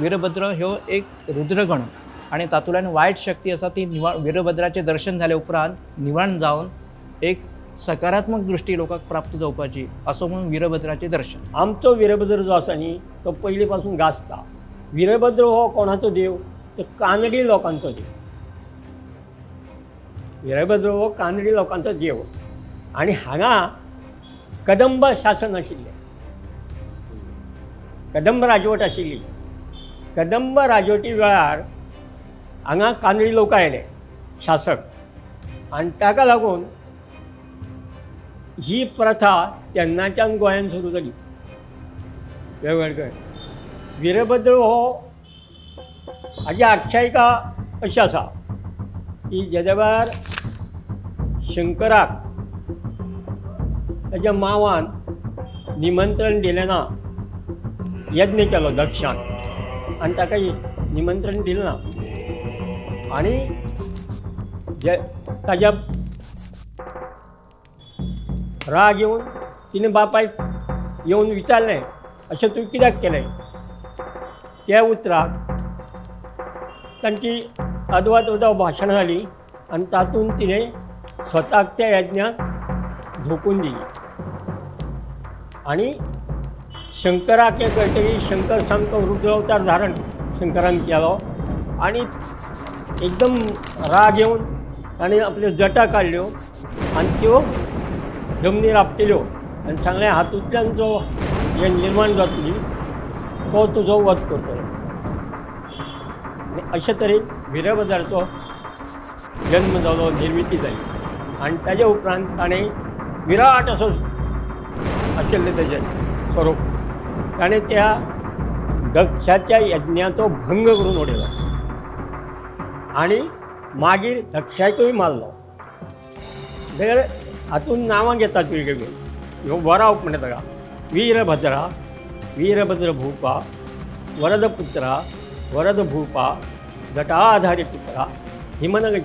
वीरभद्र ह्यो एक रुद्रगण आनी तातूंतल्यान वायट शक्ती आसा ती निवाळ वीरभद्राचें दर्शन जाले उपरांत निवारण जावन एक सकारात्मक दृश्टी लोकांक प्राप्त जावपाची असो म्हणून वीरभद्राचें दर्शन. आमचो वीरभद्र जो आसा न्ही तो पयलीं पासून गाजता. वीरभद्र हो कोणाचो देव? तर कानडी लोकांचो देव. वीरभद्र हो कानडी लोकांचो देव आनी हांगा कदंब शासन आशिल्लें, कदंब राजवट आशिल्ली. कदंब राजवटी वेळार हांगा कानडी लोक आयले शासक आनी ताका लागून ही प्रथा तेन्नाच्यान गोंयांत सुरू जाली. वेगवेगळे वीरभद्र हो हाजी आख्यायिका अशी आसा की जेद्या वेळार शंकराक ताच्या मावान निमंत्रण दिलें ना, यज्ञ केलो दक्षान आनी ताका निमंत्रण दिलें ना आनी जे ताज्या राग येवन तिणें बापायक येवन विचारलें, अशें तुवें कित्याक केलें? त्या उतराक तांची अदवाद अदवाद भाशणां जालीं आनी तातूंत तिणें स्वताक त्या यज्ञाक झोकून दिली आनी शंकराक हें कळटकीर शंकर सामको रुद्र अवतार धारण शंकरान केलो आनी एकदम राग येवन ताणें आपल्यो जटा काडल्यो आनी त्यो जमनीर आपटिल्यो आनी सांगलें, हातूंतल्यान जो हें निर्माण जातली तो तुजो वध करतलो. आनी अशे तरेन वीरभद्राचो जन्म जालो, निर्मिती जाली आनी ताजे उपरांत ताणें विराट असो आशिल्लें ताजें स्वरूप, ताणें त्या दक्षाच्या यज्ञाचो भंग करून उडयलो आनी मागीर दक्षाकूय मारलो. जाल्यार हातूंत नांवां घेतात वेगवेगळीं. ह्यो वराव म्हणटा ताका वीरभद्रा, वीरभद्र भूपा, वरदपुत्रा, वरदभूपा, जटाधारी पुत्रा, हिमनग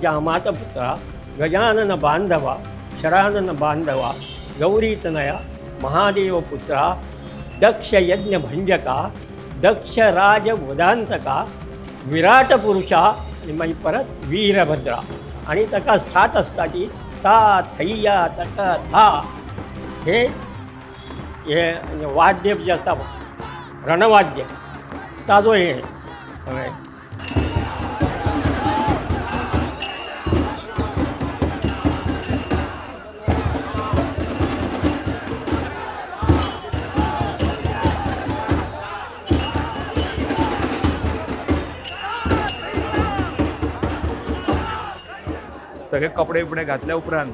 पुत्रा, गजानन बांधवा, शरानन बांधवा, गौरीतनया, महादेव पुत्रा, दक्ष यज्ञ भंजका, दक्ष राज वदांतका, विराट पुरुषा आनी मागीर परत वीरभद्रा. आनी ताका साथ आसता ती ता थैया तका था हे हे वाद्य जें आसता रणवाद्य ताजो हें कळ्ळें. सगळे कपडे बिपडे घातल्या उपरांत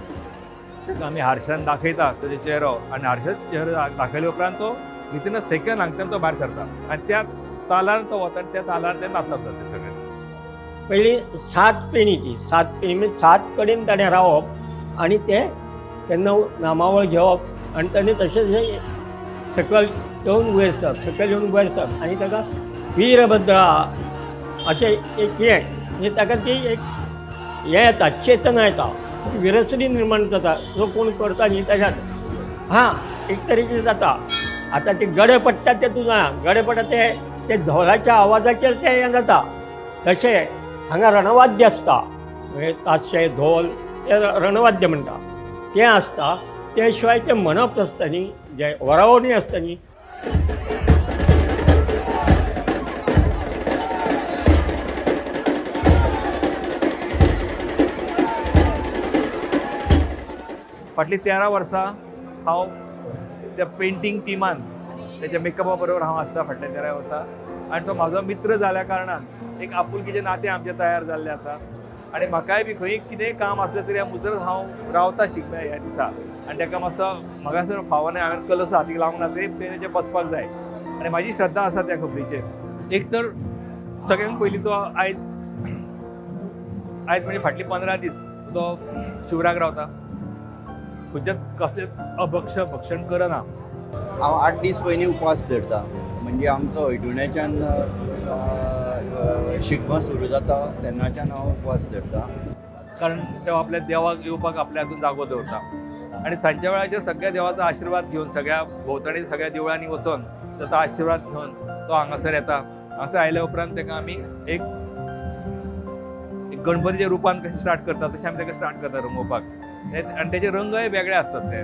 ताका आमी हारशान दाखयता ताजो चेहरो आनी हारशान चेहरो दाखयल्या उपरांत तो विथीन अ सेकंड हांगच्यान तो भायर सरता आनी त्या तालार तो वता आनी त्या तालार ते नाचप जाता सगळें. पयलीं 7 पेणी, ती 7 पेणी म्हणजे 7 कडेन ताणें रावप आनी ते तेन्ना नामावळ घेवप आनी ताणें तशें सकयल येवन वयर सरप, सकयल येवन वयर सरप आनी ताका वीरभद्रा अशें एक हें म्हणजे ताका ती एक हें येता, चेतना येता, विरसरी निर्माण जाता. जो कोण करता न्ही ताज्यात हां एक तरेचें जाता. आतां ते गडे पडटात ते तूं जाणा, गडे पडटा ते ते धोलाच्या आवाजाचेर ते हें जाता. तशें हांगा रणवाद्य आसता, म्हणजे ताशे धोल ते रणवाद्य म्हणटा तें आसता. ते शिवाय तें म्हणप आसता न्ही, जें वरावणी आसता न्ही. फाटलीं 13 वर्सां हांव त्या पेंटींग टिमान तेच्या मेकअपा बरोबर हांव आसता फाटल्या 13 वर्सां आनी तो म्हाजो मित्र जाल्या कारणान एक आपुलकीचें नातें आमचें तयार जाल्लें आसा आनी म्हाकाय बी खंय कितेंय काम आसलें तरी हांव मुजरत हांव रावता शिगम्या ह्या दिसा आनी ताका मातसो म्हाका सर फावना, हांवें कलसो हातीक लावंक ना तरी तेजेर बसपाक जाय आनी म्हाजी श्रद्धा आसा त्या खबरीचेर. एक तर सगळ्यांत पयलीं तो आयज आयज म्हणजे फाटलीं 15 दीस तो शिवराक रावता, खंयच्याच कसलेच अभक्ष भक्षण करना. हांव 8 दीस पयलीं उपास धरता, म्हणजे आमचो हळदुण्याच्यान शिगमो सुरू जाता तेन्नाच्यान हांव उपवास धरता. कारण तो आपल्या देवाक येवपाक आपल्या हातून जागो दवरता आनी सांजच्या वेळाचेर सगळ्या देवाचो आशिर्वाद घेवन सगळ्या भोंवतणी सगळ्या देवळांनी वचोन ताचो आशिर्वाद घेवन तो हांगासर येता. हांगासर आयल्या उपरांत ताका आमी एक गणपतीच्या रुपान कशें स्टार्ट करता तशें आमी ताका स्टार्ट करता रंगोवपाक आनी तेजे रंगय वेगळे आसतात ते.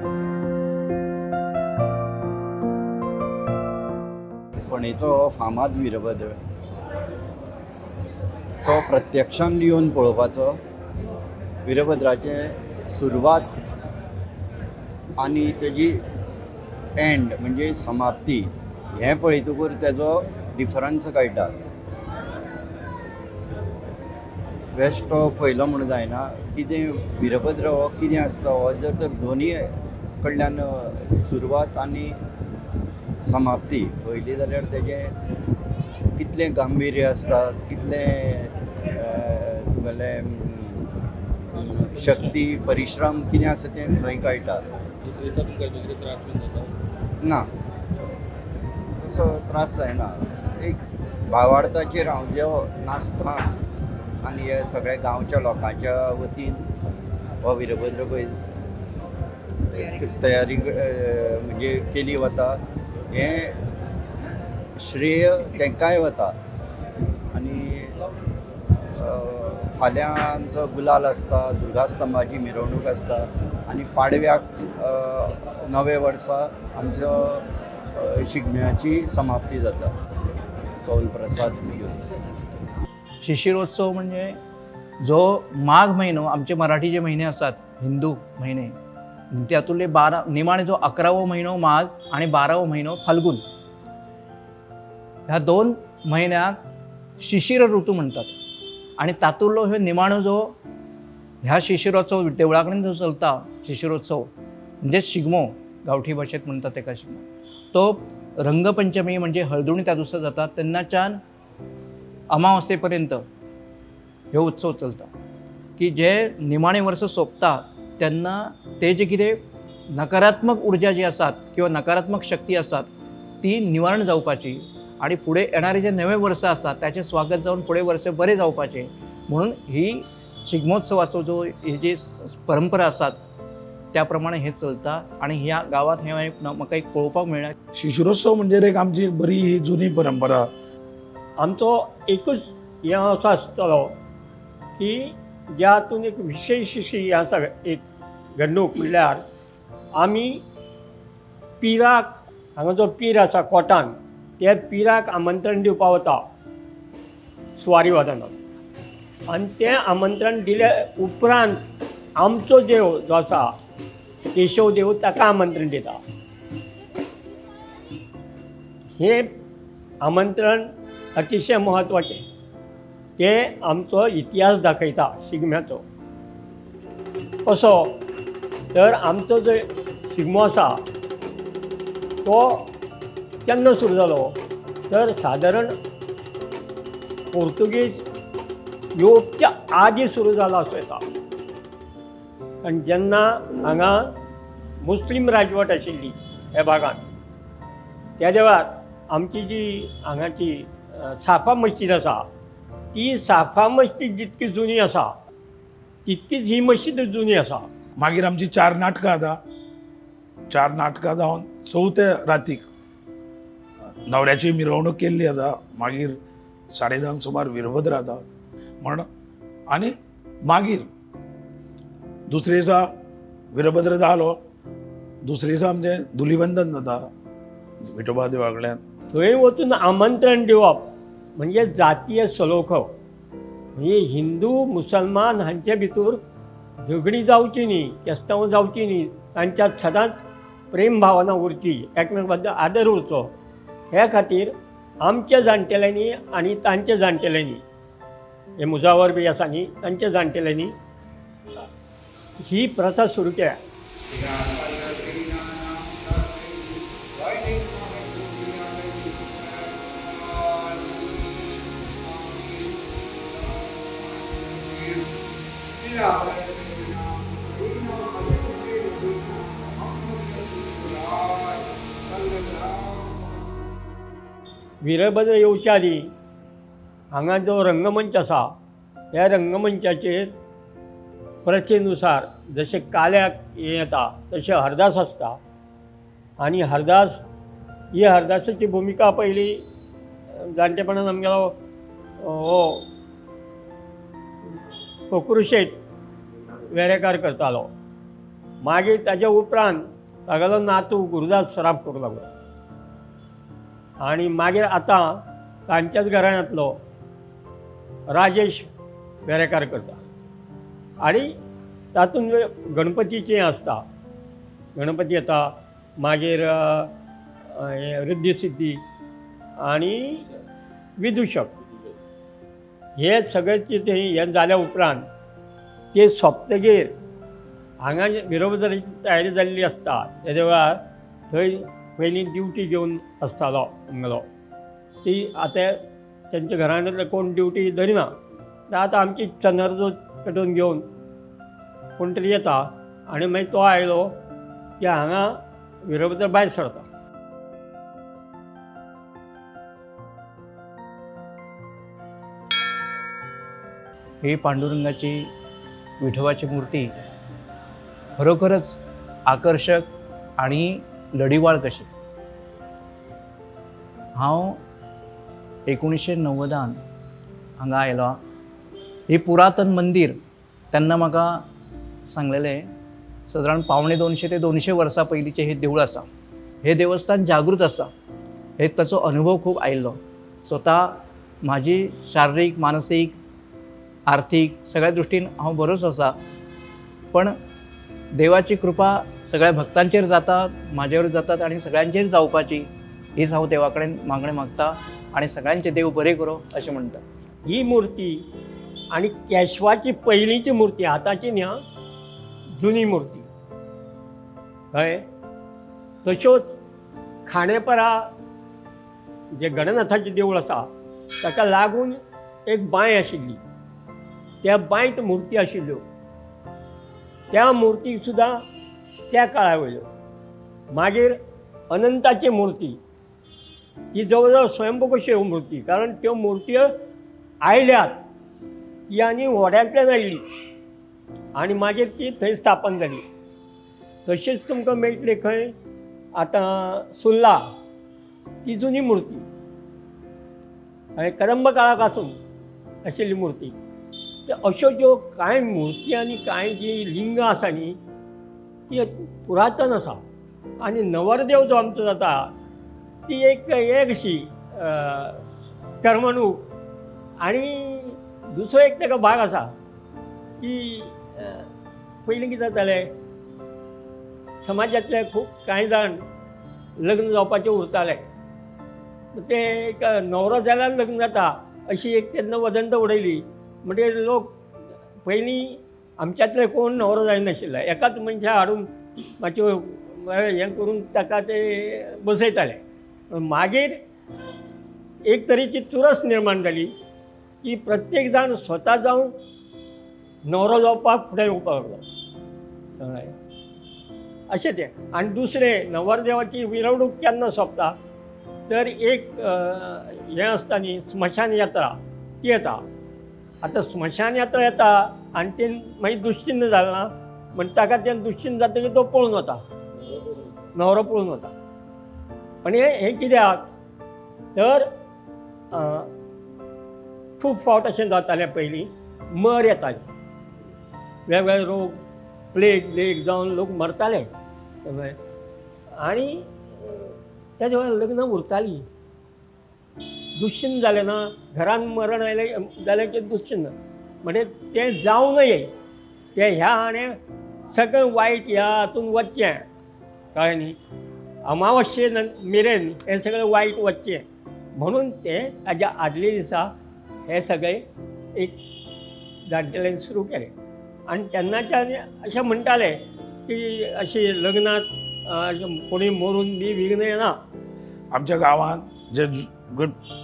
फोंडेचो हो फामाद वीरभद्र तो प्रत्यक्षान येवन पळोवपाचो. वीरभद्राचें सुरवात आनी तेजी एंड म्हणजे समाप्ती हें पळयतकूच तेजो डिफरन्स कळटा. बेश्टो तो पयलो म्हणून जायना, कितें वीरभद्र हो कितें आसता हो जर तर दोनीय कडल्यान सुरवात आनी समाप्ती पळयली जाल्यार तेजें कितलें गांभिर्य आसता, कितलें तुगेलें शक्ती परिश्रम कितें आसा तें थंय कळटा. दुसरे दिसा तुमकां कितें त्रास बीन जाता? ना, तसो त्रास जायना. एक भावार्थाचेर हांव जो नाचता आनी हे सगळ्या गांवच्या लोकांच्या वतीन हो वीरभद्र पळय तयारी म्हणजे केली वता, हें श्रेय तांकांय वता. आनी फाल्यां आमचो गुलाल आसता, दुर्गास्तंभाची मिरवणूक आसता आनी पाडव्याक नव्या वर्सा आमचो शिगम्याची समाप्ती जाता कौल प्रसाद घेवन. शिशिरोत्सव म्हणजे जो माघ म्हयनो, आमचे मराठी जे म्हयने आसात हिंदू म्हयने, त्यातुले 12 निमाणे जो 11वो म्हयनो माघ आनी 12वो म्हयनो फाल्गून, ह्या 2 म्हयन्याक शिशिर ऋतू म्हणतात. आनी तातूंतलो हो निमाणो जो ह्या शिशिरोत्सव देवळा कडेन जो चलता शिशिरोत्सव म्हणजे शिगमो, गांवठी भाशेंत म्हणटात तेका शिगमो, तो रंगपंचमी म्हणजे हळदुणी त्या दिसा जाता तेन्नाच्यान अमावस्ये पर्यंत ह्यो उत्सव चलता. की जे निमाणे वर्स सोंपता तेन्ना ते जे कितें नकारात्मक उर्जा जी आसात किंवा नकारात्मक शक्ती आसात ती निवारण जावपाची आनी फुडें येणारे जे नवे वर्स आसा ताचें स्वागत जावन फुडें वर्स बरें जावपाचें म्हणून ही शिगमोत्सवाचो जो ही जी परंपरा आसात त्या प्रमाणे हें चलता. आनी ह्या गांवांत हें म्हाका एक पळोवपाक मेळ्ळें. शिशिरोत्सव म्हणजे एक आमची बरी ही जुनी परंपरा. आमचो एकूच हें असो आसतलो की ज्यातून एक विशेश अशी हें आसा एक घडणूक म्हणल्यार आमी पिराक, हांगा जो पीर आसा कोटान, त्या पिराक आमंत्रण दिवपा वता सुवारी वादनाक. आनी तें आमंत्रण दिल्या उपरांत आमचो देव जो आसा केशव देव ताका आमंत्रण दिता. हें आमंत्रण अतिशय म्हत्वाचें, तें आमचो इतिहास दाखयता शिगम्याचो. कसो तर आमचो जो शिगमो आसा तो केन्ना सुरू जालो तर सादारण पोर्तुगीज येवच्या आदी सुरू जाला आसूं येता. आनी जेन्ना हांगा मुस्लीम राजवट आशिल्ली ह्या भागांत, त्या वेळार आमची जी हांगाची साफा मस्जीद आसा ती साफा मस्जीद जितकी जुनी आसा तितकीच ही मस्जीद जुनी आसा. मागीर आमची 4 नाटकां जाता, 4 नाटकां जावन चवथे रातीक न्हवऱ्याची मिरवणूक केल्ली जाता. मागीर 10:30 सुमार वीरभद्र जाता म्हण आनी मागीर दुसरे दिसा वीरभद्र जालो, दुसरे दिसा आमचें धुलिवंदन जाता विठोबा देवा कडल्यान. थंय वचून आमंत्रण दिवप म्हणजे जातीय सलोखो, म्हणजे हिंदू मुसलमान हांचे भितर झगडीं जावची न्ही, केस्तांव जावची न्ही, तांच्यात सदांच प्रेम भावना उरची, एकमेका बद्दल आदर उरचो, हे खातीर आमच्या जाणटेल्यांनी आनी तांच्या जाणटेल्यांनी, हे मुजावर बी आसा न्ही तांच्या जाणटेल्यांनी ही प्रथा सुरू केल्या. वीरभद्र येवच्या आदी हांगा जो रंगमंच आसा ह्या रंगमंचाचेर प्रथेनुसार जशें काल्याक हें येता तशें हरदास आसता. आनी हरदास ही हरदासाची भुमिका पयली जाणटेपणान आमगेलो हो कोकरुशेट वेरेकार करतालो. मागीर ताज्या उपरांत तागेलो नातू गुरुदास सराफ करूं लागलो आनी मागीर आतां तांच्याच घराण्यांतलो राजेश वेरेकार करता. आनी तातूंत गणपतीचें आसता, गणपती येता, मागीर हें रिद्धी सिद्धी आनी विदुशक, हे सगळें कितें हें जाल्या उपरांत ते सोंपतगीर हांगा विरभद्राची तयारी जाल्ली आसता. तेज्या वेळार थंय पयलीं ड्युटी घेवन आसतालो आमगेलो, ती आतां तेंच्या घराण्यांतले कोण ड्युटी धरिना. आतां आमची चंदरजोत पेटोवन घेवन कोण तरी येता आनी मागीर तो आयलो की हांगा विरभद्र भायर सरता. ही पांडुरंगाची विठोबाची मूर्ती खरोखरच आकर्शक आणि लढीवाळ कशी. हांव 1990 हांगा आयलो. ही पुरातन मंदीर तेन्ना म्हाका सांगलेलें सादारण 175 ते 200 वर्सां पयलींचें हें देवूळ आसा. हें देवस्थान जागृत आसा, हे ताचो अनुभव खूब आयिल्लो. स्वता म्हाजी शारिरीक, मानसीक, आर्थीक सगळ्या दृश्टीन हांव बरोच आसा, पण देवाची कृपा सगळ्या भक्तांचेर जाता, म्हाजेर जातात आनी सगळ्यांचेर जावपाची हीच हांव देवा कडेन मागणें मागता आनी सगळ्यांचे देव बरें करूं अशें म्हणटा. ही मूर्ती आनी केशवाची पयलींची मूर्ती, आतांची न्ही आं, जुनी मूर्ती कळ्ळें. तश्योच खांडेपरा जें गणनाथाचें देवूळ आसा ताका लागून एक बांय आशिल्ली, त्या बांयत मूर्ती आशिल्ल्यो, त्या मुर्तीक सुद्दां त्या काळा वयल्यो. मागीर अनंताची मूर्ती ही जवळ जवळ स्वयंभू कश्यो ह्यो मुर्ती, कारण त्यो मुर्त्यो आयल्यात ती आनी व्हड्यांतल्यान आयली आनी मागीर ती थंय स्थापन जाली. तशीच तुमकां मेळटली खंय आतां सुर्ला, ती जुनी मुर्ती आनी कदंब काळाक आसून आशिल्ली मुर्ती. अश्यो ज्यो कांय मुर्ती आनी कांय जीं लिंगां आसा न्ही ती पुरातन आसा. आनी नवरदेव जो आमचो जाता ती एक हे कशी करमणूक. आनी दुसरो एक ताका भाग आसा की पयलीं कितें जातालें, समाजांतले खूब कांय जाण लग्न जावपाचे उरताले, ते एक न्हवरो जाल्यार लग्न जाता अशी एक तेन्ना वदंत उडयली. म्हणटकीर लोक पयलीं आमच्यांतले कोण न्हवरो जायनाशिल्ले, एकाच मनशाक हाडून मातशें हें करून ताका ते बसयताले. मागीर एक तरेची चुरस निर्माण जाली की प्रत्येक जाण स्वता जावन न्हवरो जावपाक फुडें येवपाक लागलो. कळ्ळें अशें तें. आनी दुसरें नवरदेवाची मिरवणूक केन्ना सोंपता तर एक हें आसता न्ही स्मशान यात्रा, ती येता. आतां स्मशान यात्रा येता आनी ते मागीर दुश्चिन्न जालें ना म्हण ताका तें दुश्चिन्न जातकीर तो पळून वता, न्हवरो पळून वता. आनी हें कित्याक तर खूब फावट अशें जातालें पयलीं मर येताली, वेगवेगळे रोग, प्लेग ब्लेग जावन लोक मरताले. कळ्ळें. आनी तेज्या वेळार लग्नां उरतालीं. दुश्चिन्न जालें ना, घरान मरण आयलें जालें की दुश्चिन्न, म्हणजे तें जावं नये, तें ह्या हाणें सगळें वायट ह्या हातून वचचें, कळ्ळें न्ही, अमावस्ये मेरेन हें सगळें वायट वचचें म्हणून तें ताज्या आदले दिसा हें सगळें एक जाणटेल्यान सुरू केलें. आनी तेन्नाच्यान अशें म्हणटाले की अशी लग्नाक कोणी मरून बी विघ्न येना. आमच्या गांवांत जे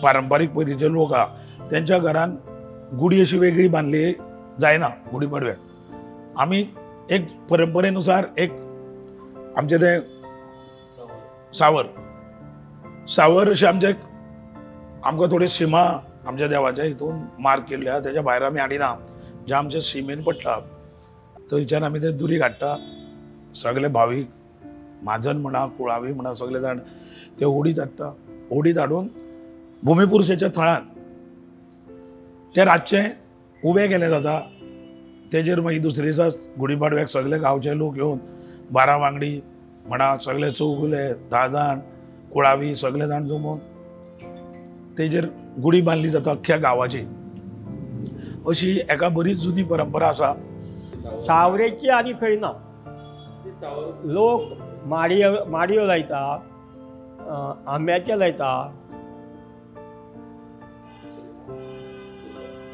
पारंपारीक पयलींचे लोक आहा तेंच्या घरान गुडी अशी वेगळी बांदली जायना. गुडी पाडव्याक आमी एक परंपरेनुसार एक आमचें तें सावर सावर अशें आमचें आमकां थोडी शिमा आमच्या देवाच्या हितून मार्क केल्ली आहा, तेच्या भायर आमी हाडिना. जे आमचे शिमेन पडटा थंयच्यान आमी ते दुरी काडटा. सगळे भावीक म्हाजन म्हणा कुळावी म्हणा सगळे जाण ते ओडीत हाडटा. ओडीत हाडून भुमिपुरुषाच्या थळान ते रातचें उबें केलें जाता. तेजेर मागीर दुसरे दिसा गुडीपाडव्याक सगळे गांवचे लोक येवन 12 वांगडी म्हणा सगळे चौगुले 10 जाण कुळावी सगळे जाण जमून तेजेर गुडी बांदली जाता अख्ख्या गांवाची. अशी एका बरी जुनी परंपरा आसा. सावरेची आनी फेरी ना. ती सावर लोक माडयो माडयो लायता, आंब्याचे लायता,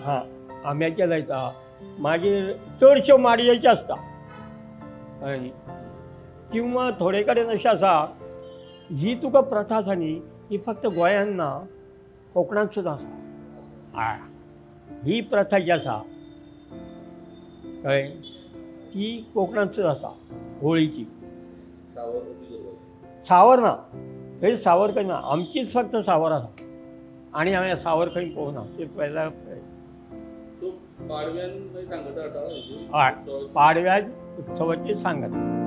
हां आंब्याचे लायता, मागीर चडश्यो माडयेच्यो आसता. कळ्ळें न्ही? किंवा थोडे कडेन अशें आसा, ही तुका प्रथा आसा न्ही ही फक्त गोंयांत ना, कोंकणांत सुद्दां आसा. हय, ही प्रथा जी आसा, कळ्ळें, ती कोंकणांत सुद्दां आसा होळीची. सावर उबी करपाची. सावर ना, थंय सावर खंय ना, आमचीच फक्त सावर आसा आनी हांवें सावर खंय पळोवना ती पळयल्यार. सो पाडव्यान मागीर सांगता जाता. हय, पाडव्याक उत्सवाची सांगत.